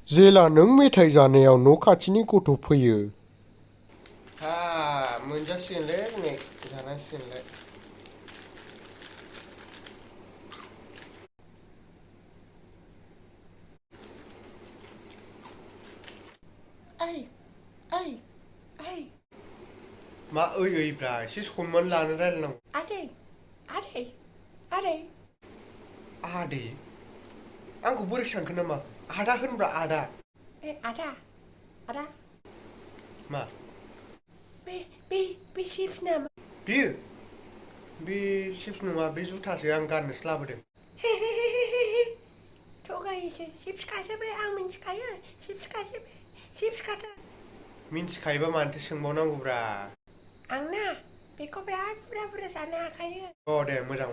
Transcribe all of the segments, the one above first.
जेला नों मेथाइ जानायाव न' खाथिनि गथ' फैयो। मोनजासिगोनलै दिनै जानांसिगोनलाय। ओइ मा ओइब्रा एसे सनमान लानो रायलायनांगौ। आदै आंखौ बोरै सानखो नामा? आदा होनब्रा आदा। आदा मा बे चिप्स नामा? बेयो बे चिप्स नङा, बे जुथासो, आं गाननोसो लाबोदों। थगायोसो, चिप्सखासो बे, आं मिन्थिखायो चिप्सखाथार। मिन्थिखायोबा मानोथो सोंबावनांगौब्रा। आंना बेखौ बिराद बुरजा जानो हाखायो। दे मोजां।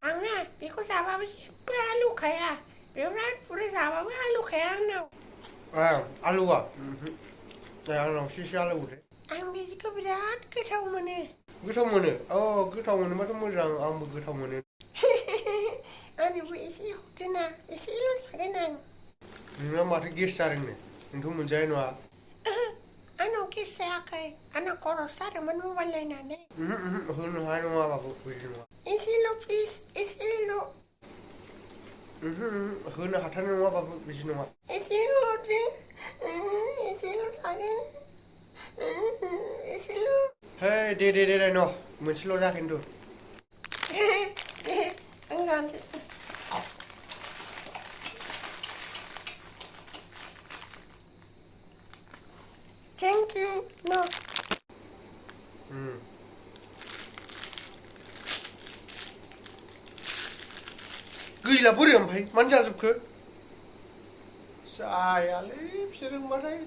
आंना बेखौ जाबाबो जेबो आलौखाया, बिराद बुरजा जाबाबो आलौखाया आंनाव। आलुआ आंनावसो एसे आलौओ। आं बिदिखौ बिराद गोथाव मोनो। गोथाव मोनो? गोथाव मोनोबाथ' मोजां, आंबो गोथाव मोनो। आंनोबो एसे हरदोना, एसेल' जागोन आं। नोंना माथो गेस जादोंनो? नोंथ' मोनजानाय नङा। आंनाव गेस जायाखै, आंना खर'सो जादोंमोन मबाइल नायनानै। होनो हानाय नङा बाबु, बिदि नङा। एसेल' प्लिज, एसेल'। होनो हाथारनाय नङा बाबु, बिदि नङा। एसेल' हरदो, एसेल' जागोन, एसेल'। दे न' मोनसेल' जा खिन्थु। आं जानोसै। थेंक इउ न'। गैला बोरै ओमफ्राय मानो जाजोबखो? जायालै बिसोर होनबाथाय।